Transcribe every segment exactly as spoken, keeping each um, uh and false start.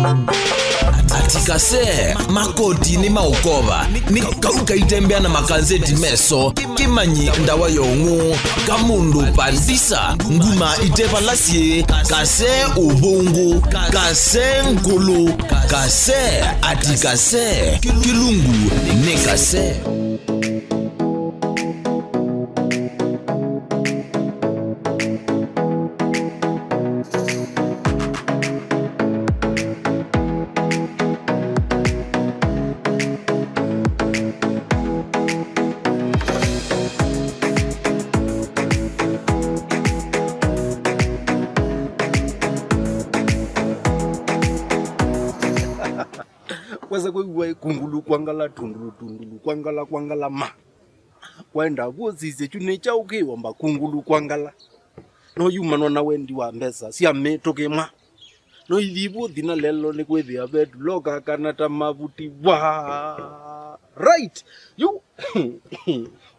Ati kase, makoti nĩ maũkova, nĩ kau kaitembea na makanzeti meso, kĩmanyi ndawa ya ũng'ũ, kamũndũ pandisa, nguma itevala syĩ, kase ũvũngũ, kase ngũlũ, kase, ati kase, kĩlungu nĩ kase. Wesa kwĩw'a kungulu kwangala, tundulu, tundulu, kwangala, kwangala, ma. Waenda vu ũsisye kyu nĩ kyaũ kĩwomba kungulu kwangala. No yumanwa na wendi wa mbesa sya mĩtũkĩ mwa. No ithivu thina lelo nĩ kwĩthĩa vetu loka kana ta mavuti wa. Right. Yu.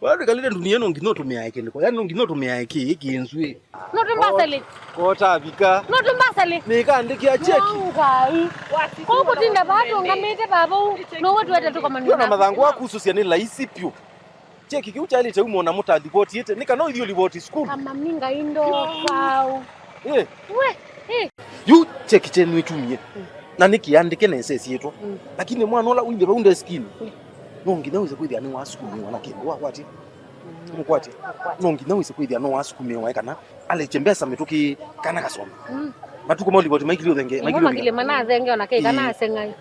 Wala twĩkalĩte ndunia ĩno nginya ũtũmĩae kĩlĩko. Yaani no nginya ũtũmĩae kĩ, kĩ nzwĩ. No tũmbasale. Kotavika. No tũmbasale. Nĩkandĩkĩa cheki. No Ngai. Kwa kũtinda vaa tũngamĩte vaa vau. No we twete tũkomana. Ndio na mathangũ aku susya nĩ laisi piũ. Cheki kĩu kyaĩlĩte umona mũtalivoti ĩte, nĩ kana ũithi ũlivoti sukulu. Kama mi Ngai ndokau. Eh. We, eh. Yu cheki kyenyu ĩtumie. Mm. Na nĩ kĩandĩke na ĩsesyĩtwa. Mm. Lakini mwana ũla ũilye vau ndeskini. Mm. No nginya wĩse kwĩthĩa nĩ wasukumiwa na kĩndũ wakwatya. Mm. Mũkwatya. Mũkwatya. No nginya wĩse kwĩthĩa no wasukumiwa kana alekye mbesa mĩtũkĩ kana kasoma. Mm. Matukũ ma ũlivoti maikili ũthenge, ĩmo maikili ũthenge. Makili manathenge ona kei kana aseng'ai.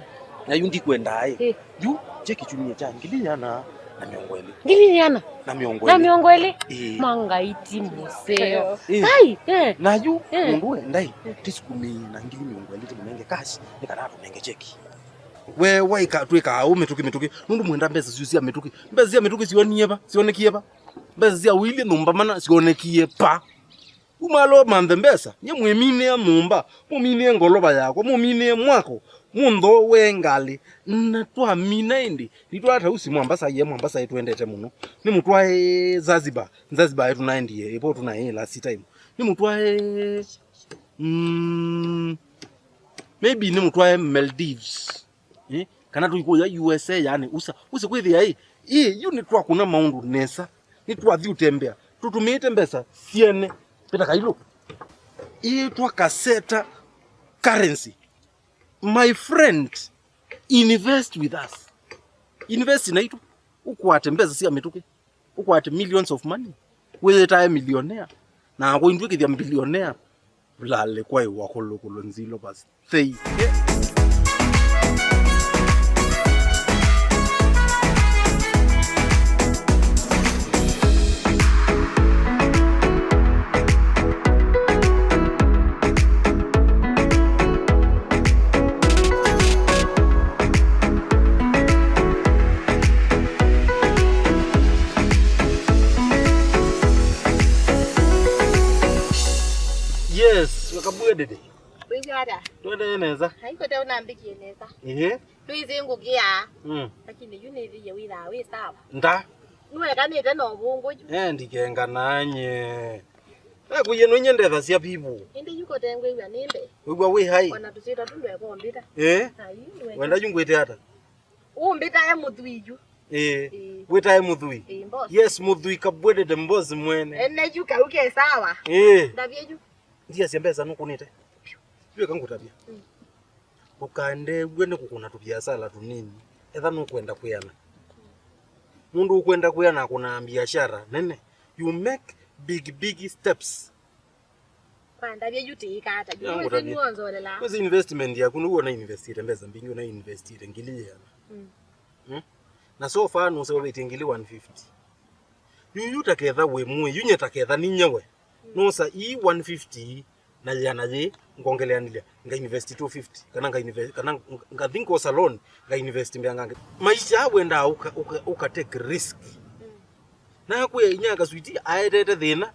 Na yu ndikwendaa ĩ. Ĩ. Yu, kye kĩkyumia kya ngili ĩana na mĩongo ĩlĩ. Ngili ĩana? Na mĩongo ĩlĩ. Na mĩongo ĩlĩ? Ĩĩ. Mangaiti mũseo. Ĩĩ. Ai, eh. Na yu, eh, mũndũ wendai, eh, tĩsukumĩe na ngili mĩongo ĩlĩ tĩmũnenge cash, nĩ kana atũnenge cheki. We, waika, twĩkaa ũũ mĩtũkĩ, mĩtũkĩ. Nũndũ mwenda mbesa syu sya mĩtũkĩ. Mbesa sya mĩtũkĩ sionie va? Sionekie va? Mbesa sya ũilyĩ nyũmba mana sionekie va? Umalo manthe mbesa, nye mwĩminĩe nyũmba, mũminĩe ngolova yakwa, mũminĩe mwako, mũntho we ngalĩ, na twamina ĩndĩ, nitwata usi Mwambasaie, Mwambasaie twendete mũno. Nĩmũtwae Zanzibar, Zanzibar yetu naendie, ĩvo tũnaĩ last time. Nĩmũtwae, mm, maybe nĩmũtwae Maldives. Eh, kana tũikũya U S A, yani, usa, usa kwĩthĩa, ĩ, ĩ, yu nĩtwakũna maũndũ nesa, nĩtwathi ũtembea, tũtũmĩĩte mbesa syene, peta kailũ, ĩtwa kaseta currency. My friend, invest with us. Invest naitũ, ũkwate mbesa sya mĩtũkĩ. Ũkwate millions of money. Wĩyĩtae millionaire. Na kwĩ ndwĩkĩthya billionaire. Vulale kwa ĩwa kũlũkũlũ nzilo basi. Thei. Yes, wakabua dede. Wĩw'a ata? Twendee nesa. Aiko te ũnambĩkie nesa. Ĩĩ. Ndwĩsĩ ngũkĩa. Mm. Lakini yu nĩthĩie wĩthaa wĩ sawa. Nda. Nĩwekanĩte na ũvũngũ yu. Eh, ndikengananye. Nakũie no inye ndethasya vivu. Ĩndĩ yu kotengwĩw'a nĩ mbee. Wĩw'a wĩ hai? Ona tũsyĩtwa tu ndwekombĩta. Eh? Ai, ndweka. Wenda yu ngwĩte ata? Ũmbĩtae mũthwii yu. Ĩĩ. Ĩĩ. Wĩtae mũthwii? Ĩĩ, boss. Yes, mũthwii kabwedete boss mwene. Ene yu kau ke sawa. Ĩĩ. Ndavye yu. Ndiasya mbesa nũkũnĩte. Yu eka ngũtavya. Mm. Ndũkaendew'e nĩ kũkũna tũviasala tũnini. Etha nũkwenda kwĩana. Mũndũ ũkwenda kwĩana akũnaa biashara nene. You make big, big steps. Kwa ndavya yu tĩĩka ata? Yu. Ya, mwĩsĩ ngũtavya. Nĩwonzolelaa. Kwĩsĩ investment yaku nĩw'o na investite mbesa mbingĩ, na investite ngili yĩana. Mm. Mm? Na so far nũseũvĩtye ngili one fifty. Yu, yu taketha wĩ mũĩ, yu nye taketha ninye we. Mm. Nosa ii one fifty na yĩana yĩĩ ngongeleanĩlya, nga invest two fifty, kana nga invest, kana nga, ngathi ngosa loan, nga invest mbea ngange. Maisha wendaa ũka, ũka, ũka take risk. Mm. Nakwĩa inyaka switi aetete thĩna.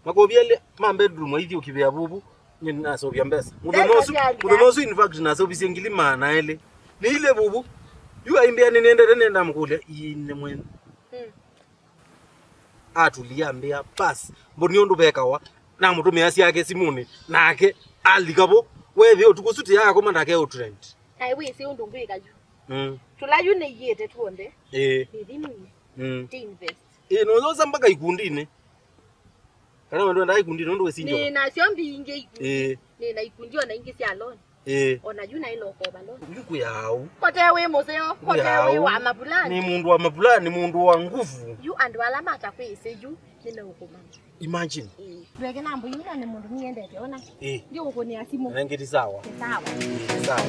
Makovi elĩ ma bedroom aithi ũkivĩa vuvu, nye naseũvya mbesa. Mũthenya ũsu, mũthenya ũsu, in fact, naseũvisye ngili maana elĩ. Nĩile vuvu. Yu aimbĩa nĩnendete, nenda mũkũlya, ii nĩ mwene. Mm. Atulia ambĩa, bas, mboni ũndũ vekawa, namũtũmĩa syake simũnĩ, nake alika vo, Wethi ũtukũ suti yako mandake ũtrend. Kaĩ wĩsĩ ũndũ ngwĩka yu. Mm. Tũla yu nĩiĩte tuonthe. Ĩĩ. Nĩthi nini. Mm. Ti invest. Ĩĩ, no yosa mpaka ikundinĩ. Kana wendo nda ikundinĩ, ũndũ wĩsinjo. Nĩ nasyo mbingĩ ikundi. Ĩĩ. Nĩ na ikundi ona ingĩ sya loan. Ĩĩ. Ona yu naĩ no kova loan. Yu kuyau. Kote wĩ mũseo, kote wĩ wa mapulani. Nĩ mũndũ wa mapulani, nĩ mũndũ wa nguvu. Yu andũ ala matakwĩsĩ yu, nĩ meũkũmanya. Imagine. Ĩĩ. Ndweke namba yu na nĩ mũndũ niendete ona. Ĩĩ. Ndiũkũnĩa simũ. Na ngĩti sawa. Nĩ sawa. Ĩĩ, sawa.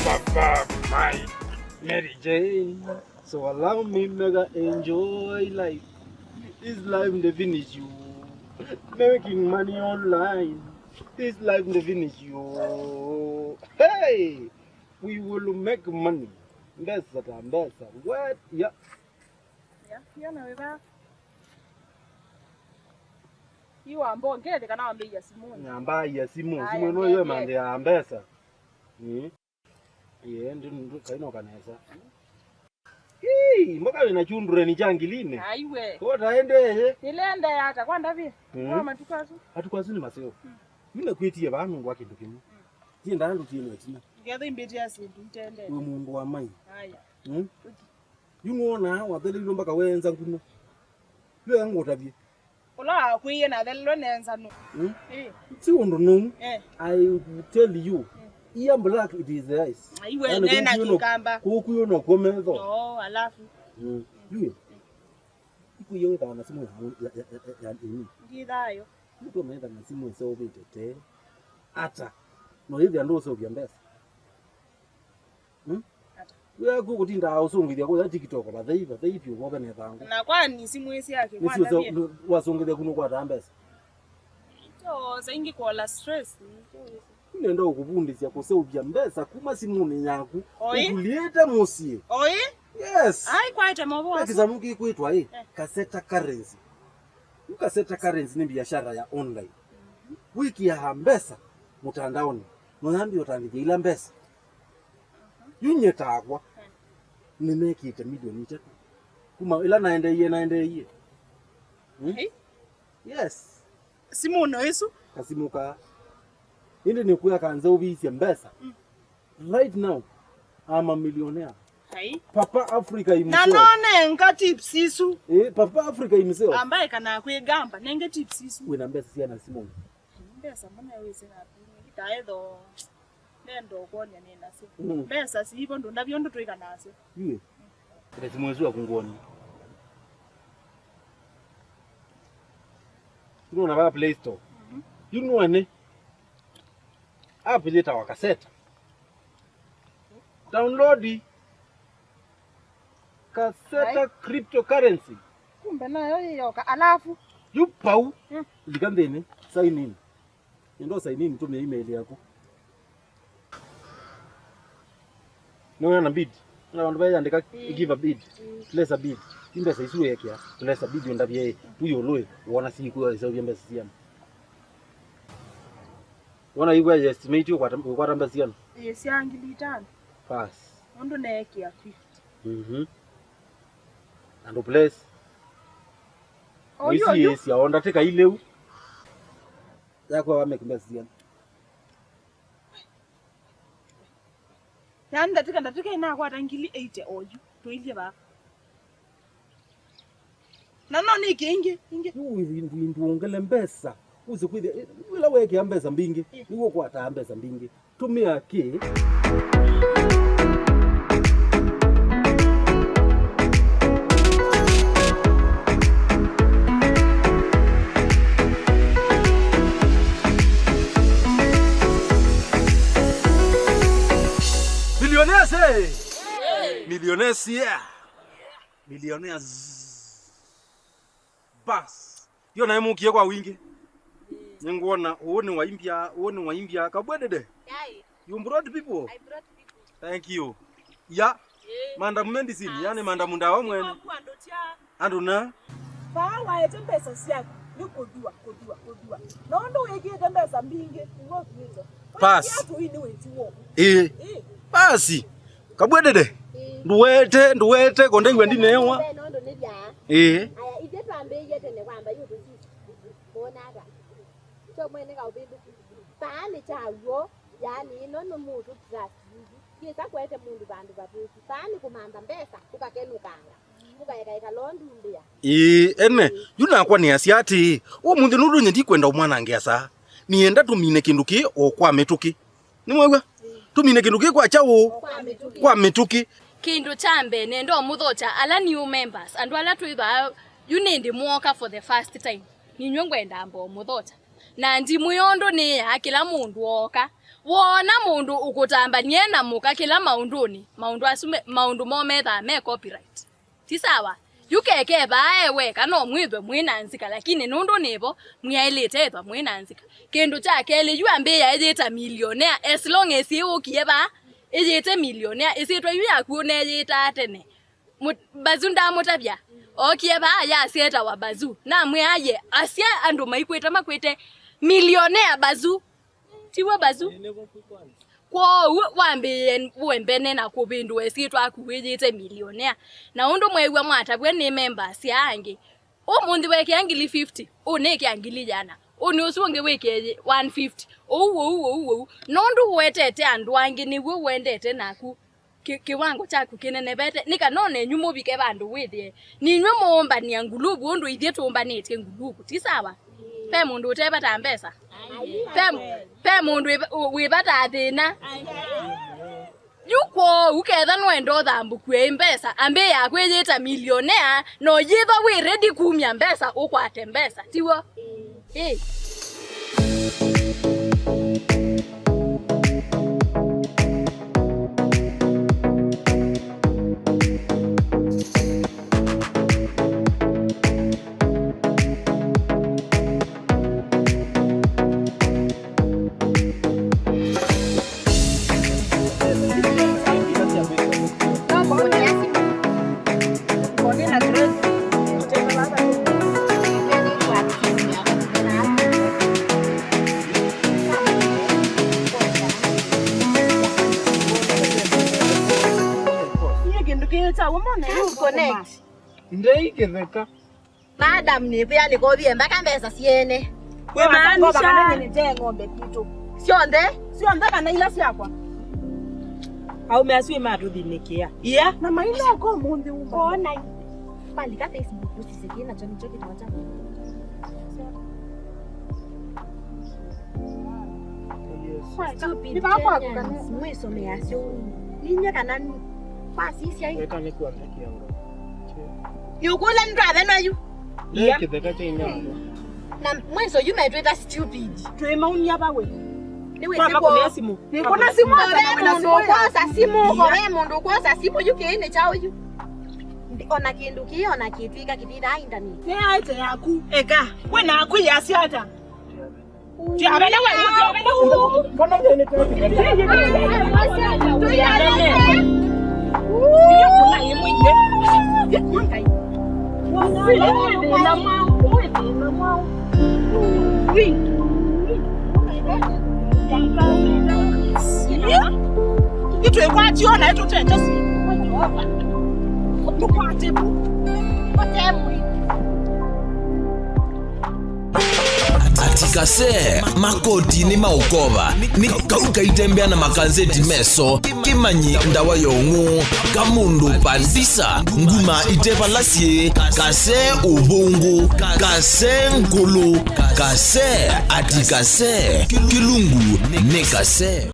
Papa, my Mary Jane. So allow me make I enjoy life. This life never finish you. Making money online. This life never finish you. Hey! We will make money. Mbesa ta mbesa. What? Yeah. Ya, ya na wĩva. Yu wamba ũngethĩ kana wambĩĩa simũnĩ? Namba ya simũ. Aya, simũ ĩno yo ngethĩ. Ĩmanthe ya mbesa. Mm. Ye, ndu, ndu, kaino kanesa. Hii, mboka wĩna chundureni cha ngilinĩ. Aiwe. Ko taendeye. Nilende ata kwa ndavi. Mm. Kwa matuku asu. Matuku asu nĩ maseo. Mm. Mimi nakwĩtie vaa nũndũ wa kĩndũ kĩmwe. Mm. Ndiendaa ndũtie no ĩtina. Ngetha imbĩtĩa syĩndũ itendete. Wĩ mũndũ wa mai. Aya. Mm? Yu nũonaa watheleilwe mpaka weenza nguno. Yu eka ngũtavye. Ũla wakwĩie nathelelwe neenza nũ? Mm? Ĩ. Si ũndũ nũu. Eh. I will tell you. Mm. Here black it is the eyes. Aiwe, yani nena kũkũ ĩno, kĩkamba. Kũkũ ĩno kwa metho. Oo, alafu. Mm. Yu. Ikwĩie wĩthawa na simũ ya, ya, ya, ya, ya nini? Ngithayo. Nĩtũmetha na simũ ĩseũvĩte tee. Ata? No yĩthĩa ndũseũvya mbesa. Hmm? Ata? Wĩaku kũtindaa ũsũngĩthya kũya TikTok, vathei, vathei vyũ, vove na ĩthangũ. Na kwani simũ ĩsyake, nĩsyo kwani wasũngĩthya kuno kwata mbesa. Ito, saingi kola stress. Nĩenda ũkũvundĩsya kũseũvya mbesa kuma simũnĩ yaku. Oi. Ũtulĩte mũsyĩ. Oi. Yes. Ai, kwaete mavo. Kĩsamũ kĩkwĩtwa ĩ, eh, Kaseta Currency. Yu Kaseta Currency nĩ biashara ya online. Mhm. Wĩkĩaa mbesa mũtandaonĩ, no yambie ũtangĩthya ila mbesa. Yu nye takwa, eh, nĩnekĩte milioni itatũ. Kuma ĩla naendeeie, naendeeie. Hmm? Hey. Yes. Simũ no ĩsu. Kasimũ kaa. Ĩndĩ nĩkwĩa kanza ũvisye mbesa. Mm. Right now, I'm a millionaire. Hai. Papa Africa na himself. Nonenga tips isu. Eh, Papa Africa himself. Ambaye kana kwĩgamba, nenge tips isu. Wĩna mbesa siana simũ? Mbesa mbona wĩsĩ na taetho. Nenda ũkwony'a nĩ nasyo. Mm. Mbesa siivo ndũ ndavyo ndũ twĩka nasyo. Yue. Mbesa simũ isu akungwoni. Unaona vaa Play Store. Mhm. Yu nũane app yĩtawa Kaseta. Download Kaseta. Ai. Cryptocurrency. Kumbe nayo yĩyoka. Alafu? Yu pau. Mm. Lika nthĩnĩ. Sign in. Nenda sign in, tũmĩa email yaku. Nĩwĩona bid? Na vandũ vayandĩka, mm, give a bid. Mm. Place a bid. Yu mbesa isu wĩekĩa, place a bid ũndavye ĩ, tu ĩũlũ ĩ, wona si ikuo ĩseũvye mbesa siana. Wona ĩw'a estimate ũkwata, ũkwata mbesa siana? Ĩ, sya ngili itano. Pass. Ũndũ neekĩa fifty. Mhm. Andũ place. Oyu, oyu. Ĩsya o ndatĩka ilĩu. Yakwa wa make mbesa siana. Yaani ndatĩka, ndatĩka ĩnakwata ngili eighty oyu. Tũilye vaa. Na no nĩkĩ ingĩ, ingĩ? Yu wĩvinduindu wongele mbesa. Ũsĩ kwĩthĩa, eh, wĩla weekĩa mbesa mbingĩ, eh, nĩw'o ũkwataa mbesa mbingĩ. Tũmĩa kĩ? Billionaires, eh! Millionaires, yeah! Millionaires. Bas. Yo naye mũkie kwa wingĩ. Nĩngwona ũũ nĩ waimbya, ũũ nĩ waimbya. Kabwedede. Yai. You brought people? I brought people. Thank you. Ya. Eh. Mandamu medicine, yani mandamu ndawa mwene. Andũ na. Vaa waete mbesa syaku, nĩ kũthua, kũthua, kũthua. Na ũndũ wĩkĩte mbesa mbingĩ, nĩguo ũkuĩte. Pass. Wĩtia tũi nĩ wĩti woo. Ĩĩ. Ĩĩ. Basi. Kabwedede. Ĩĩ. Ndũwete, ndũwete, konde iwe ndinewa. Nũndũ nĩ vyaa. Ĩĩ. Aya, ithe twambĩĩie tene kwamba yu tũsi. Kuona ata? Kyo mwene kaũvĩndũku. Vaa nĩ kya w'o, yaani ĩno nĩ mũndũ trust. Kĩsa kwete mũndũ vandũ vathũku. Vaa nĩ kũmantha mbesa, ũkakenũkanga. Ũkaeka ĩkala ũndũmbĩa. Ĩĩ, ene, yu nakwa nĩasya atĩĩ, ũmũnthĩ nũndũ nye ndikwenda ũmwanangĩa saa. Nĩenda tũmine kĩndũ kĩĩ o kwa mĩtũkĩ. Nĩmwew'a? Tũmine kĩndũ kĩĩ kwa kyaũ? Kwa mĩtũkĩ. Kwa mĩtũkĩ. Kĩndũ kya mbee, nenda ũmũthokya ala new members, andũ ala twĩ vaa, yu nĩndĩ mwoka for the first time. Ninywe ngwenda amba ũmũthokya. Na ndimwĩa ũndũ nĩyaa kĩla mũndũ ooka. Woona mũndũ ũkũtambanie na mũka kĩla maũndũnĩ, maũndũ asu me, maũndũ moo methaa me copyright. Ti sawa. Yu keke vaa e weka, no mwĩthwe mwĩ na nzika, lakini nũndũ nĩ vo, mwaĩlĩte ĩthwa mwĩ na nzika. Kĩndũ kya kelĩ, yu ambĩĩa ĩyĩta millionaire, as long as ĩũkie vaa, ĩyĩte millionaire, ĩsyĩtwa yu yaku ũneeyĩtaa tene. Mũ-, Bazu ndamũtavya, ookie vaa, yasya etawa Bazu. Namwĩa ye, asya andũ maikwĩte, makwĩte millionaire Bazu. Tiw'o Bazu? Kwoou wambĩĩe wembene na kũvĩndũa ĩsyĩtwa aku wĩyĩte millionaire. Na ũndũ mweew'a mwatavw'a nĩ members aa angĩ, ũmũnthĩ wekĩa ngili fifty, ũnĩkĩa ngili yĩana, ũnĩ ũsu ũngĩ wĩkĩe one fifty, ũu, ũu, ũu, ũu. Nũndũ ũetete andũ angĩ nĩw'o ũendete naku. Kĩ-, kĩwango kyaku kĩnenevete, nĩ kana o nenyu mũvike vandũ wĩthĩe ninyw'ĩ mũũmbanĩa nguluvu ũndũ ithyĩ tũũmbanĩtye nguluvu, ti sawa? Ve mũndũ ũtevata mbesa? Ve, ve mũndũ wĩ-, wĩvataa thĩna? Yu kwoou ketha nũenda ũthambũkw'e ĩ mbesa, ambĩĩa kwĩyĩta millionaire, no yĩthwa wĩ ready kumya mbesa, ũkwate mbesa, tiw'o? Ĩĩ. Ndei kĩtheka. Madam, nĩkwĩa nĩkovie mbaka mbesa syene. Wĩmaanisha? Nĩnĩte ng'ombe kwitũ. Syonthe? Syonthe kana ila syakwa? Aume asu matũthinĩkĩa. Ia. Na maila ko mũnthĩ uma. Kona. Palika Facebook, usisiki na choni choki tawacha. Stupid Kenyans, mwĩsomea syũu. Ninyie kana nĩ kwasisya ĩ? Wĩka nĩ kuambĩkia ngoo. Nĩũkũla nĩtwathenwa yu. Ĩĩ. Kĩtheka kya inyanya. Na mwĩso yu metwĩta stupid. Twĩmaunia vawe. Nĩwĩsĩ kwamba kũmĩa simũ. Nĩkũna simũ. Kove mũndũ ũkwosa simũ, kove mũndũ ũkwosa simũ yu kĩĩ nĩ kyaũ yu? Ndi-, ona kĩndũ kĩĩ, ona kĩtwĩka kĩtithaa internet. Nĩ aĩte yaku. Eka. We naku yasya ata? Itwĩkwatio na ĩtũtete si. Tũkwate tu. Atikase, makoti nĩ maũkova, nĩ kau kaitembea na makanzeti meso, kĩmanyi ndawa ya ũng'ũ, kamũndũ pandisa, nguma ite vala syĩ, kase ũvũngũ, kase ngũlũ, kase atikase, kĩlungu nĩ kase.